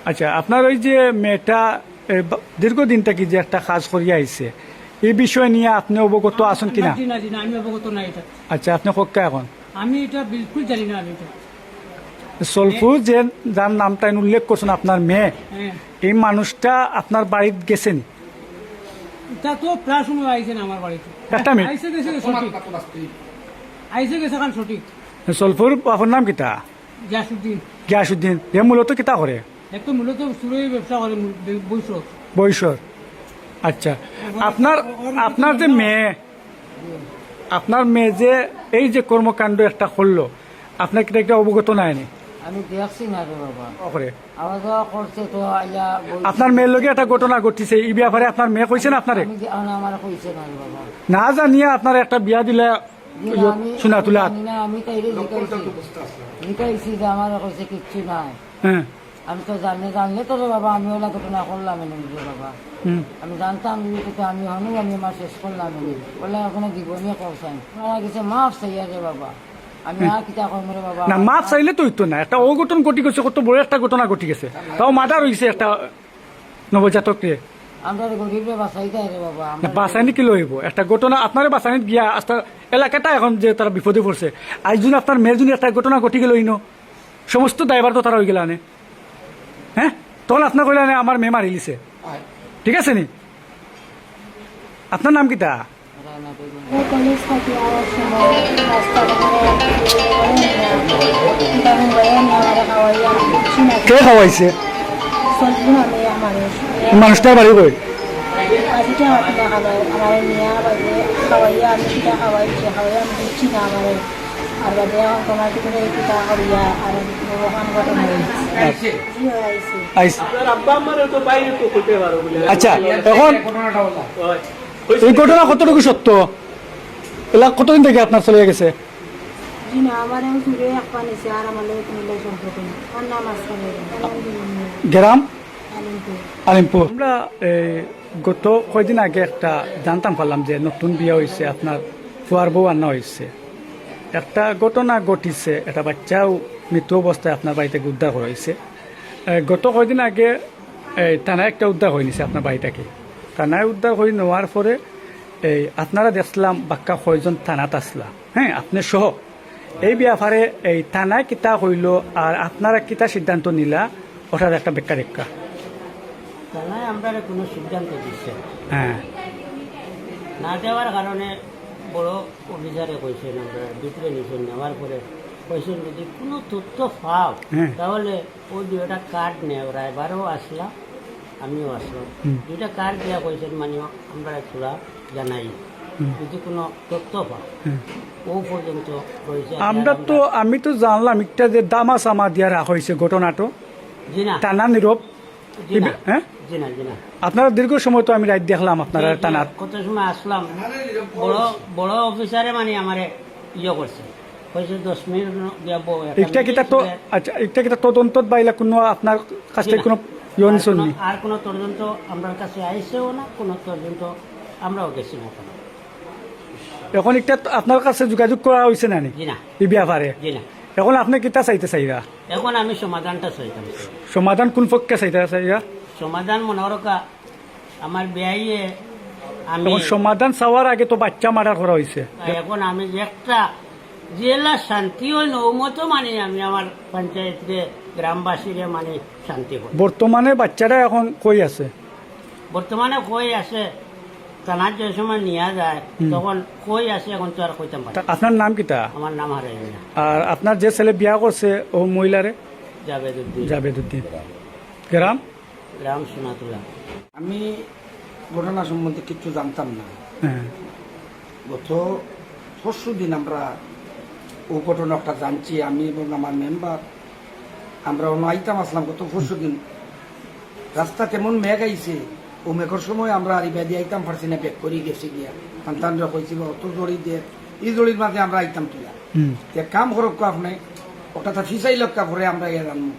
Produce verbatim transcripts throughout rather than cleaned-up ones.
আচ্ছা, আপনার ওই যে মেয়েটা, এ, বা-, দীর্ঘদিন থাকি যে একটা কাজ করিয়া আইছে, এই বিষয় নিয়া আপনে অবগত আছইন কিনা? জি না, জি না, আমি অবগত নাই এটা। আচ্ছা, আপনে কউক্কা এখন? আমি এটা বিলকুল জানি না, আমি এটা। সলফু যে, যার নামটা উল্লেখ করছইন আপনার মেয়ে, হ্যাঁ। এই মানুষটা আপনার বাড়িত গেছে নি? এটা তো প্রায় সময় আইছে না আমার বাড়িত। একটা মিনিট। আইছে গেছে সঠিক। আইছে গেছে এখন সঠিক। সলফুর বাপর নাম কিতা? গিয়াসুদ্দিন। গিয়াসুদ্দিন। এ মূলত কিতা করে? এ তো মূলত চুরই ব্যবসা করে, মূল-, বে-, বৈশর। বৈশর। আচ্ছা। ওর-, আপনার, ওর-, ওর আপনার যে মেয়ে, আপনার মেয়ে যে এই যে কর্মকাণ্ড একটা করলো, আপনার কিতা একটা অবগত নায় নি? আমি দেখছি না রে বাবা। করে। আওয়া যাওয়া করছে তো আইয়া বলছি। আপনার মেয়ের লগে একটা ঘটনা ঘটিছে, এই ব্যাপারে আপনার মেয়ে কইছে না আপনারে? আমি দে-, না, আমারে কইছে না রে বাবা। না জানিয়া আপনার একটা বিয়া দিলা, জি না, ইয়ো, আমি, সোনা আমি তুলা। জানি না, আমি তাইরে জিকাইছি। জিকাইছি যে আমারে কইছে কিচ্ছু নাই। হ্যাঁ। আমি তো জানি, জানলে তো রে বাবা, আমি ওলা ঘটনা করলাম এনে রে বাবা। হুম। আমি জানতাম যদি তো আমি হনু, আমি আমার শেষ করলাম এনে। ওলা কোনো জীবনে করছেন। মারা গেছে, মাফ চাইয়া রে বাবা। আমি হুম। আর কিতা কইমু রে বাবা? না, মাফ চাইলে তো অইতো না। একটা অঘটন ঘটি গেছে, কত বড় একটা ঘটনা ঘটি গেছে। তাও মার্ডার অইছে একটা নবজাতক রে। আমরা গরিব রে, বাঁচাইতায় রে বাবা। না, বাঁচাইনি কিলা অইবো? একটা ঘটনা আপনারে বাঁচানিত গিয়া আস্তা এলাকাটা এখন যে তারা বিপদে পড়ছে। আইজ যদি আপনার মেয়ের যদি একটা ঘটনা ঘটি গেল ইনো, সমস্ত দায়ভার তো তারা অইগেলা নে। হ্যাঁ? তখন আপনার কইলা নে, "আমার মেয়ে মারিলিছে।" ঠিক আছে নি? আপনার নাম কিতা? আমি কলেজ থাকি আওয়ার সময় রাস্তার ধারে এক ছেলে বলে না, কিতা বলে না, আমারে খাওয়াইয়া আমি বুঝছি না। কে খাওয়াইছে? সলফু নামে আমার মানুষটার বাড়ি কই? আজিটা আপনি খাওয়াই, আমারে নিয়া বাজে খাওয়াইয়া আমি কিতা খাওয়াইছে, খাওয়াইয়া আমি বুঝছি না আমারে। আর বাদে এখন তোমার ভিতরে কিতা করিয়া আর ওখান ঘটনা হয়েছে। জি, হয়েছে। আইস। আপনার আব্বা আম্মারে তো বাইরে তো কইতে পারো বলে। আচ্ছা, এখন এই ঘটনা কতটুকু সত্য? এলা কতদিন থেকে আপনার চলে গেছে? জি না, আমার এখন চুরে এক পা নিছে, আর আমার লগে কোনো লয় সম্পর্ক নেই। আমার নাম আসকান। গ্রাম? আলিমপুর। আলিমপুর। আমরা এই গত কয়দিন আগে একটা জানতাম পারলাম যে নতুন বিয়া হইছে, আপনার ফুয়ার বউ আনা হইছে। একটা ঘটনা ঘটিছে, একটা বাচ্চাও মৃত্যু অবস্থায় আপনার বাড়িতে উদ্ধার করা হইছে। এ, গত কয়দিন আগে এই থানায় একটা উদ্ধার হয়ে নিছে আপনার বাড়িটাকে। থানায় উদ্ধার হয়ে নেওয়ার পরে এই আপনারা দেখলাম বাক্কা কয়জন থানাত আসলা, হ্যাঁ, আপনি সহ। এই ব্যাপারে এই থানায় কিতা হইল আর আপনারা কিতা সিদ্ধান্ত নিলা, ওটার একটা ব্যাখ্যা দেখা। থানায় আমরারে কোনো সিদ্ধান্ত দিছে না। হ্যাঁ। না দেওয়ার কারণে বড় অফিসারে কইছেন, আমরা ভিতরে নিছেন, নেওয়ার পরে কইছেন, যদি কোনো তথ্য পাও, হ্যাঁ। তাহলে ওই দুইটা কার্ড নেও, রায়বারও আসলা, আমিও আসলাম। হুম। দুইটা কার্ড দিয়া কইছেন, মানে, আমরা খোলা জানাই, হুম। যদি কোনো তথ্য পাও, হুম। ও পর্যন্ত রয়েছে। আমরা তো, আমি তো জানলাম একটা যে দামা সামা দিয়া রাখা হয়েছে ঘটনাটা। জি না। টানা নীরব। জি না। হ্যাঁ? জি না, জি না। আপনারা দীর্ঘ সময় তো আমি রাইত দেখলাম আপনারা জি, জি, টানা। কত সময় আসলাম, বড়, বড় অফিসারে মানে আমারে ইয়ে করছে। কইছে, "দশ মিনিট ন-, গিয়া বউ, একটা এটা কিতা মিটিং তো, ছিল।" আচ্ছা, এটা কিতা তদন্তত বা ইলা কোনো আপনার কাছ জি থেকে না। কোনো ইয়ে আর নিছেন কোনো, নি? আর কোনো তদন্ত আমরার কাছে আইছেও না, কোনো তদন্ত আমরাও গেছি না ওখানে। এখন এটা তো আপনার কাছে যোগাযোগ করা হয়েছে না নি? জি না। এই ব্যাপারে? জি না। এখন আপনি কিতা চাইতে চাইরা? এখন আমি সমাধানটা চাইতাম। সমাধান কোন পক্ষে চাইতে চাইরা? সমাধান মনে করো কা-, আমার বিয়াইয়ে আমি এখন সমাধান চাওয়ার আগে তো বাচ্চা মার্ডার করা হয়েছে। এখন আমি যে একটা জেলা শান্তি হয় না, ও মতো মানে আমি আমার পঞ্চায়েতরে, গ্রামবাসীরে মানে শান্তি হয়। বর্তমানে বাচ্চাটা এখন কই আছে? বর্তমানে কই আছে, থানাত যে সময় নিয়া যায়, হুম। তখন কই আছে এখন তো আর কইতাম পারি তা না। আপনার নাম কিতা? আমার নাম হারাই না। আর আপনার যে ছেলে বিয়া করছে ও মহিলারে? জাবেদ উদ্দিন। জাবেদ উদ্দিন। গ্রাম? গ্রাম সোনাতুলা। আমি ঘটনা সম্বন্ধে কিচ্ছু জানতাম না। হ্যাঁ। গত পরশু দিন আমরা ও ঘটনা একটা জানছি, আমি এবং আমার মেম্বার, আমরা অন্য আইতাম আসলাম গত পরশু দিন। রাস্তাত এমন মেঘ আইছে, ও মেঘর সময় আমরা আর ইবাদি আইতাম পারছি না, ব্যাক করি গেছি গিয়া। সন্তানরা কইছিল, "অত জড়ি দে, এই জড়ির মাঝে আমরা আইতাম তুলা।" হুম। এক কাম করুক আপনি, ওটা তো ফিসাই লক্কা পরে আমরা ইয়ে জানবো।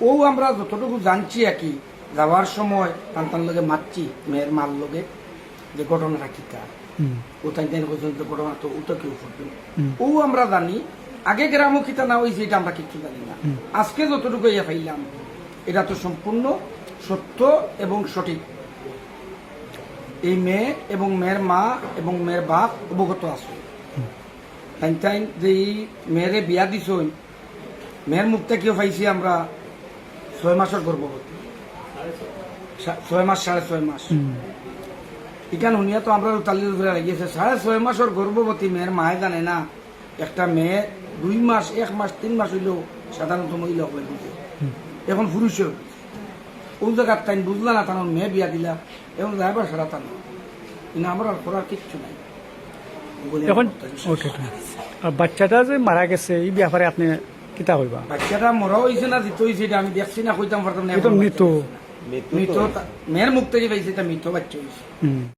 ও আমরা যতটুকু জানছি আর কি, যাওয়ার সময় তান তান লগে মাতছি, মেয়ের মার লগে, যে ঘটনাটা কিতা। হুম। ও তাই তাই কইছেন যে ঘটনা তো ও তো কেউ করবে না। হুম। ও আমরা জানি, আগে গ্রামও কিতা না হইছে, এটা আমরা কিচ্ছু জানি না। হুম। আজকে যতটুকু ইয়ে পাইলাম, এটা তো সম্পূর্ণ সত্য এবং সঠিক। এই মেয়ে এবং মেয়ের মা এবং মেয়ের বাপ অবগত আছে। তাইন তাইন যে এই মেয়েরে বিয়া দিছইন, মেয়ের মুখ থাকিও পাইছি আমরা ছয় মাসের গর্ভবতী। সা-, ছয় মাস, সাড়ে ছয় মাস। হুম। ইখান হুনিয়া তো আমরা উতালির উপরে লাগিয়েছে, সাড়ে ছয় মাসের গর্ভবতী মেয়ের মায়ে জানে না একটা মেয়ে দুই মাস, এক মাস, তিন মাস হইলেও সাধারণত মহিলা হকলে বুঝে। হুম। এখন পুরুষেও বুঝে। ও জায়গার তাইন বুঝলা না, তার মেয়ে বিয়া দিলা, এখন যাইবার সারা তার না। কিন্তু আমার আর করার কিচ্ছু নাই। বলে এখন আমার কথা শেষ। ওকে, ঠিক আছে। আর বাচ্চাটা যে মারা গেছে, এই ব্যাপারে আপনি কিতা কইবা? বাচ্চাটা মরা হইছে না জিত হইছে, এটা আমি দেখছি না, কইতাম পারতাম না, এটা এখনো মৃত। বাচ্চা দেখছি না। মৃত তো। মৃত তা-, মেয়ের মুখ থেকে পাইছে, এটা মৃত বাচ্চা হইছে। হুম।